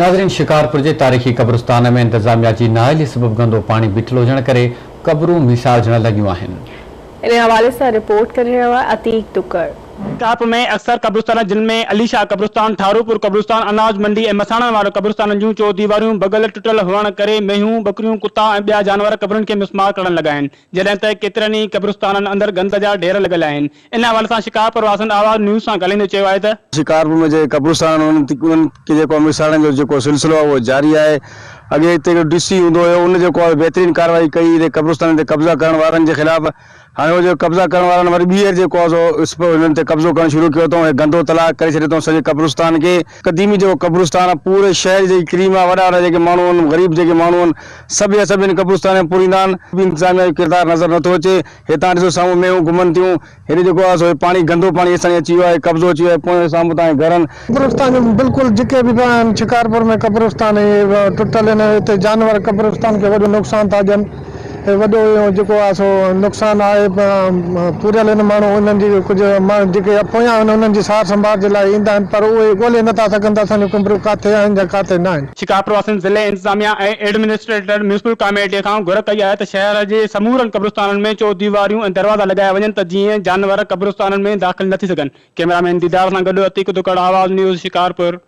ناظرين شڪارپور جي تاريخي قبرستان ۾ انتظاميا جي نااهلي سبب گندو پاڻي بيٺل هجڻ ڪري قبرون ميسارجڻ لڳيون آهن. ان حوالي سان رپورٽ ڪري رهيو آهي عتيق ٽڪر. شڪارپور ۾ اڪثر قبرستان جن ۾ علي شاهه قبرستان، ٺاروپور قبرستان، اناج منڊي ۽ مساڻن وارو قبرستانن جون چوديواريون ڀڳل ٽٽل هئڻ ڪري مينهون، ٻڪريون، ڪتا ۽ ٻيا جانور قبرن کي مسمار ڪرڻ لڳا آهن. جڏهن ته ڪيترن ئي قبرستانن اندر گند جا ڍير لڳل آهن. ان حوالي سان شڪارپور واسين آواز نيوز سان ڳالهائيندي چيو آهي ته. شڪارپور ۾ جيڪي قبرستان آهن انهن کي جيڪو ميسارڻ جو جيڪو سلسلو آهي اهو جاري آهي. اڳي هتي هڪڙو ڊي سي هوندو هيو ان جيڪو آهي بهترين ڪارروائي ڪئي هتي قبرستانن تي قبضا ڪرڻ وارن جي خلاف هاڻي اهو جيڪو قبضا ڪرڻ وارن وري ٻيهر جيڪو آهي سو انهن تي قبضو ڪرڻ شروع ڪيو اٿئون هي گندو تلاء ڪري ڇڏيو اٿئون سڄي قبرستان کي. قديمي جيڪو قبرستان آهي پوري شهر جي جيڪي ڪريم آهي وڏا وڏا جيڪي ماڻهو آهن غريب جيڪي ماڻهو آهن سڀ جا سڀ هن قبرستان ۾ پوريندا آهن. به انتظاميا جو ڪردار نظر نٿو اچي. هتان ڏسو سامهون مينهون گهمن ٿيون. هيڏي جيڪو آهي سو هي پاڻي گندو پاڻي هيستائين اچي ويو آهي قبضو اچي ويو آهي پويان سامهون تان هي گهرن. قبرستان جو بلڪل جيڪي به آهن شڪارپور ۾ قبرستان اهي ٽٽل آهن هتي جانور قبرستان کي وڏو نقصان ٿا ڏين. هي وڏو اهو جيڪو آهي سو نقصان آهي پوريل آهن ماڻهو انهن جي ڪجهه ماڻهو جيڪي پويان آهن انهن جي سار سنڀار جي لاء ايندا آهن پر اهي ڳولي نٿا سگهن ته اسان جون قبرون ڪاٿي آهن يا ڪاٿي نه آهن. شڪارپور واسين ضلعي انتظاميا ۽ ايڊمنسٽريٽر ميونسپل ڪاميٽي کان گهر ڪئي آهي ته شهر جي سمورن قبرستانن ۾ چوديواريون ۽ دروازا لڳايا وڃن ته جيئن جانور قبرستانن ۾ داخل نه ٿي سگهن. ڪئميرا مين ديدار سان گڏ عتيق دڪڙ، آواز نيوز، شڪارپور.